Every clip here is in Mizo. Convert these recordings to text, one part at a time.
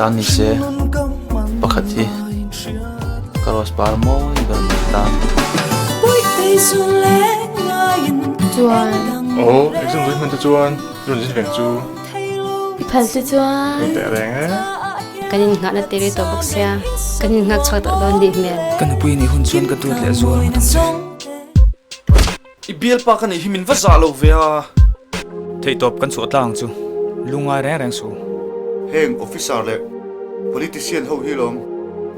tan ni se pakhat hi ka rose par mawi ber mai tan. Chuan. Aw, exam zui hman te chuan i rawn zin veng chu. I phal te chuan. Rawn teh reng e. Kan innghahna te rei tawh bawk sia, kan innghak chhuak tawh dawn nih hmel. Ka nupui nih hun chuan ka duat leh zual ngawt ang che. I bialpa ka nih hi min va zah lo ve a. Theihtawp kan chhuah tlang chu lungngai reng reng suh. Heng officer leh politician ho hi lawm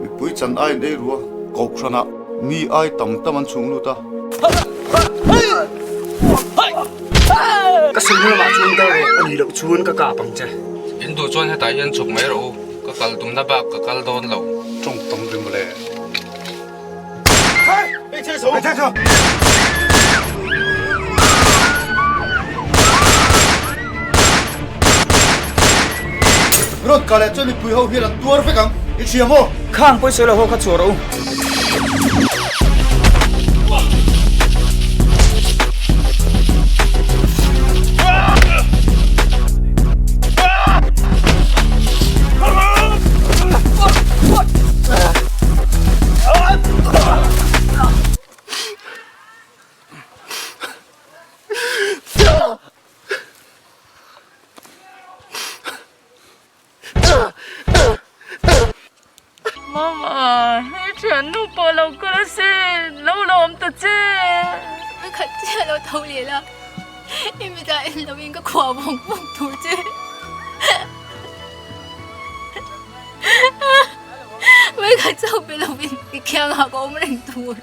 mipui chan aiin ei rua kohhranah mi ai tam tam an chhung lut a. Ka sawi lamah chuan kal rawh a nih loh chuan ka kap ang che. In duh chuan hetah hian chhuk mai rawh u, ka kal tumna bak ka kal dawn lo. Tawng tam ve mawle. Rawn kal leh chuan mipui ho hian an tuar vek ang, i hria maw? Khang pawisa lo ho kha chhuah rawh u. Mama, i thiannu pawh lo kal a sin, lo lawm ta che. Ka khat chiah lo tho leh la, i mitah en lo in ka khuah vawng vawng tur che. Mai khat chauh pe lo in i khiangah ka awm reng tur.